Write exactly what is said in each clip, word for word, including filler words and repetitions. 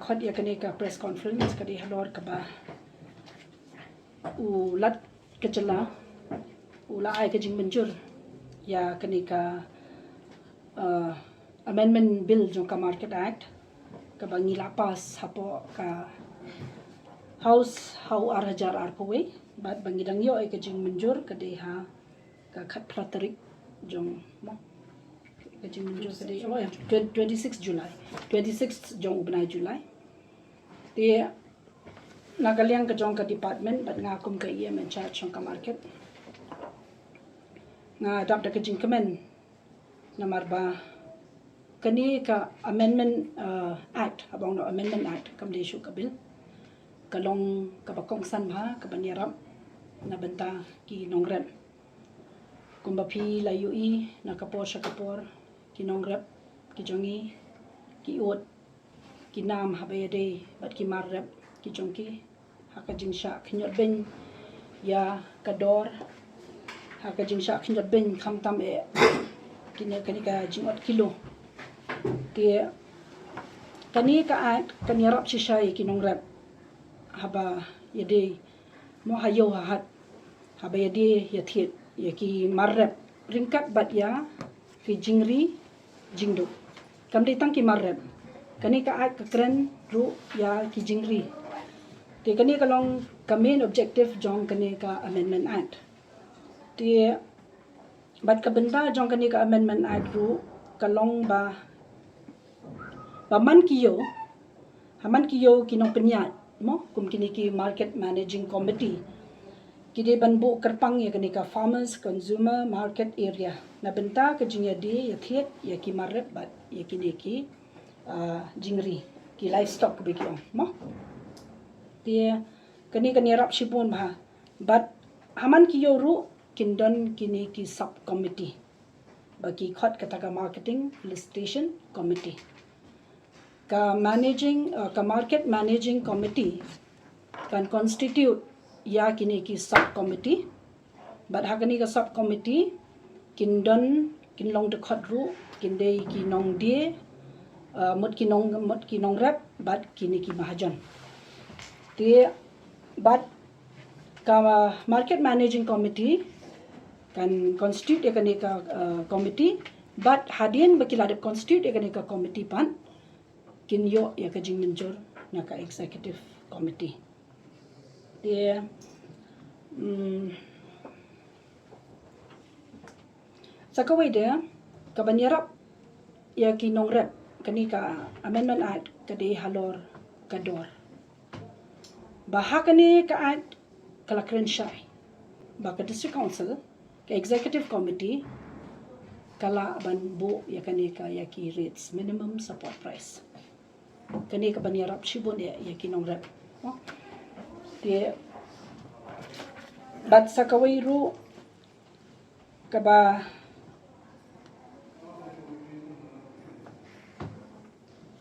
Pat ïa kane ka press conference ka dei halor kaba u Lat ka jylla u la ai ka jingmynjur ïa kane ka, uh, amendment bill jong ka Market Act kaba ngi la pass hapoh ka House ha u ar hajar arphew wei, bad ba ngi dang ïoh ïa ka jingmynjur ka dei ha ka khatphra tarik jong, mo, ka jingmynjur ka dei, oh, ïa, twenty-six July, twenty-six jong u bnai July. Te na ka liang ka jong ka department bad nga kum ka E M in charge jong ka market, nga dap da ka jingkmen namar ba kane ka amendment, uh, act, haba ong noh amendment act, kam dei shuh ka bill, ka long kaba kongsan bha, kaban ïarap na bynta ki nongrep. Kumba phi la ïohi na ka por sha ka por, ki nongrep ki jong ngi ki ud ki nam haba ïadei bad ki mar rep ki jong ki ha ka jingshah khynñiot beiñ ïa ka dor, ha ka jingshah khynñiot beiñ khamtam eh kine, kane ka jingot kilo. Te kane ka act kan ïarap shisha ïa ki nongrep haba ïadei, mo, ha ïew ha hat, haba ïadei ïathied ïa ki mar rep ryngkat bad ïa ki jingri jingduk. Kam dei tang ki mar rep, kane ka act ka kren ruh ïa ki jingri. Te kane ka long ka main objective jong kane ka Amendment Act. Te bad ka bynta jong kane ka Amendment Act ruh ka long ba, ba man ki ïew, ha man ki ïew ki nongpynïaid, mo, kum kine ki Market Managing Committee, ki dei ban buh kyrpang ïa kane ka Farmers Consumer Market Area na bynta ka jingïadei ïathied ïa ki mar rep bad ïa kine ki, ah, jingri, ki livestock ba ki ong, mo. Te kane kan ïarap shibun bha. Bad ha man ki ïew ruh kin don kine ki sub committee ba ki khot kata ka Marketing Felicitation Committee. Ka managing, uh, ka Market Managing Committee kan constitute ïa kine ki sub committee. Bad ha kane ka sub committee kin don, kin long dkhot ruh, kin dei ki nongdie, uh, mut ki nong, mut ki nongrep bad kine ki mahajon. Te bad ka Market Managing Committee kan constitute ïa kane ka, uh, committee, bad hadien ba ki la dep constitute ïa kane ka committee pat kin ïoh ïa ka jingmynjur na ka Executive Committee. Te, mm, sa kawei de, kaban ïarap ïa ki nongrep, kane ka Amendment Act ka dei halor ka dor. Ba ha kane ka act ka la kren shai ba ka District Council, ka Executive Committee ka lah ban buh ïa kane ka, ïa ki rates, minimum support price. Kane kaban ïarap shibun ïa, ïa ki nongrep. Te bad sa kawei ruh kaba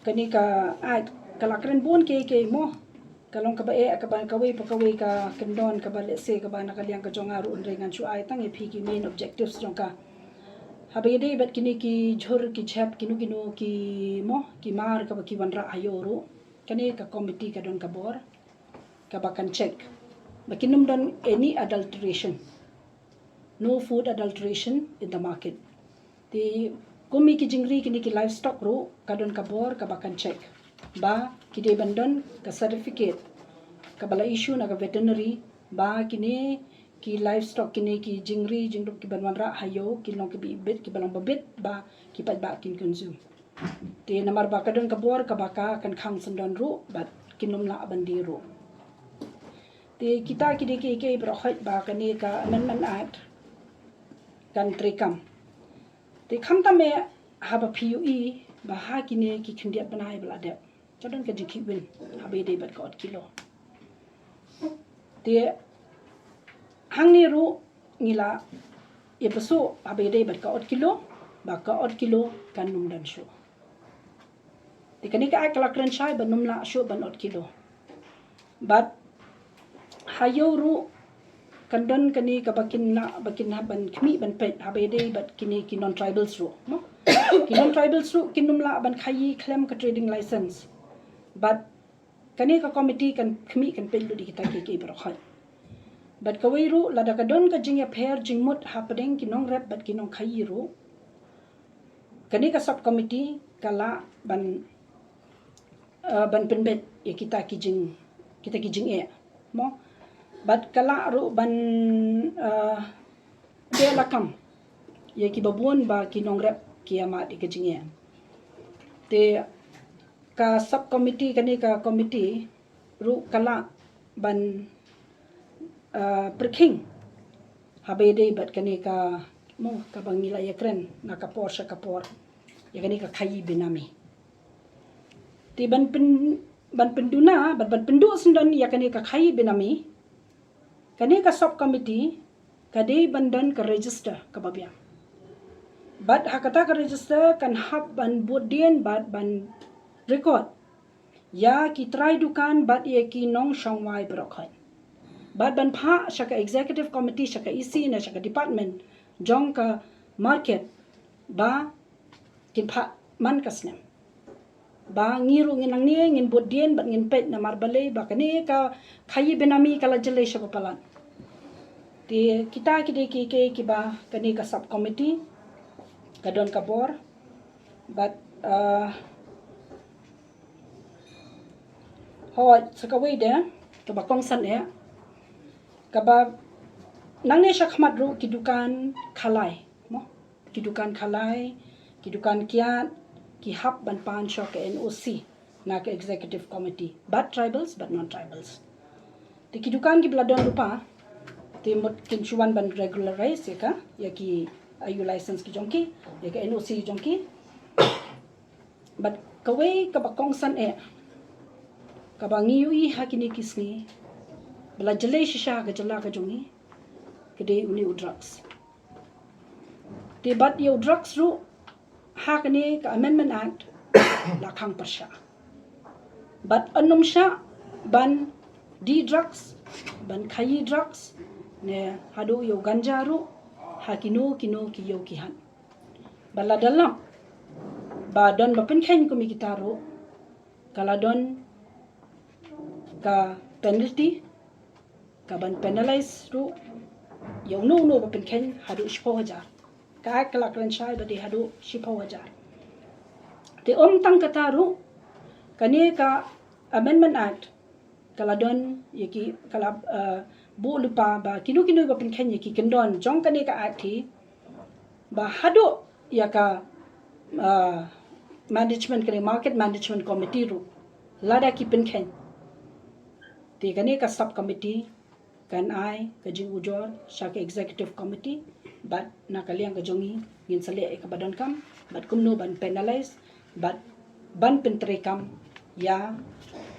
kane ka act ka la kren bun kiei kiei, mo. Ka long kaba eh, kaba kawei pa kawei ka kyndon kaba lehse kaba na ka liang ka jong nga ruh, hynrei ngan shu ai tang ïa phi ki main objectives jong ka. Haba ïadei bad kine ki jhur ki jhep, kino kino ki, mo, ki mar kaba ki wanrah ha ïew ruh, kane ka committee ka don ka bor kaba kan check ba kin ym don any adulteration. No food adulteration in the market. Te kum ïa ki jingri kine ki livestock ruh ka don ka bor kaba kan check ba ki dei ban don ka certificate kaba la issue na ka veterinary ba kine ki livestock, kine ki jingri jingduk kiban wanrah ha ïew kin long kiba ibit, kiba long babit ba ki paidbah kin consume. Te namar ba ka don ka bor kaba ka kan khang syndon ruh bad kin ym lah ban die ruh. Te kita ki dei kiei kiei baroh khoit ba kane ka Amendment Act kan treikam. Te khamtam eh haba phi ïohi ba ha kine ki khyndiat bnai ba la dep, ka don ka jingkhih win haba ïadei bad ka ot kilo. Te hangne ruh ngi la ïa pyrshah haba ïadei bad ka ot kilo ba ka ot kilo kan ym don shuh. Te kane ka act ka la kren shai ban ym lah shuh ban ot kilo. Bad ha ïew ruh kan don kane kaba kin lah, ba kin hap ban khmih ban peit haba ïadei bad kine ki non-tribals ruh, mo. Ki non-tribals ruh kin ym lah ban khaïi khlem ka trading license. Bad kane ka committee kan khmih kan peit lut ïa kita kiei kiei baroh khoit. Bad kawei ruh, lada ka don ka jingïapher jingmut hapdeng ki nongrep bad ki nongkhaïi ruh, kane ka sub committee ka lah ban, uh, ban pynbeit ïa kita ki jing, kita ki jingeh, mo. Bad ka lah ruh ban, uh, beh lakam ïa kiba bun ba ki nongrep ki ïamad ïa ka jingeh. Te ka sub committee, kane ka committee ruh ka lah ban, uh, pyrkhing haba ïadei bad kane ka, mo, kaba ngi la ïakren na ka por sha ka por ïa kane ka khaïi benami. Te ban pyn, ban pynduna, ban, ban pynduh syndon ïa kane ka khaïi benami, kane ka sub committee ka dei ban don ka register kaba biang. Bad ha kata ka register kan hap ban bud dien bad ban record ïa ki trai dukan bad ïa ki nongshong wai baroh khoit. Bad ban phah sha ka executive committee, sha ka E C ne sha ka department jong ka market ba kin phah man ka snem. Ba ngi ruh ngin nangne ngin bud dien bad ngin peit namar balei ba kane ka khaïi benami ka la jlei sha ba palat. Te kita ki dei kiei kiei kiba kane ka sub committee ka don ka bor. Bad, uh, hooid, sa kawei de kaba kongsan eh, kaba nangne shakhmat ruh ki dukan khalai, mo, ki dukan khalai, ki dukan kiad ki hap ban pan sha ka N O C na ka executive committee, bad tribals bad non tribals. Te ki dukan kiba la don lypa, te mut kin shu wan ban regularize ïa ka, ïa ki, uh, license ki jong ki, ïa ka N O C jong ki. Bad kawei kaba kongsan eh, kaba ngi ïohi ha kine ki sngi ba la jlei shisha ha ka jylla ka jong ngi, ka dei une u drugs. Te bad ïa u drugs ruh ha kane ka Amendment Act la khang pyrshah. Bad ym shah ban die drugs, ban khaïi drugs, ne haduh ïa u ganja ruh ha kino kino ki ïew ki hat. Bad lada lap ba don ba pynkheiñ kum ïa kita ruh, ka la don ka penalty, ka ban penalize ruh ïa uno uno ba pynkheiñ haduh shiphew hajar. Ka Act ka la kren shai ba dei haduh shiphew hajar. Te ym tang kata ruh, kane ka Amendment Act ka la don ïa ki, ka la, uh, buh lypa ba kino kino ba pynkheiñ ïa ki kyndon jong kane ka Act hi, ba haduh ïa ka, uh, management, kane Market Management Committee ruh lada ki pynkheiñ, te kane ka sub committee kan ai ka jingujor sha ka executive committee, bad na ka liang ka jong ngi ngin sa leh ïa kaba donkam bad kumno ban penalize bad ban pyntreikam ïa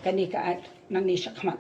kane ka Act nangne shakhmat.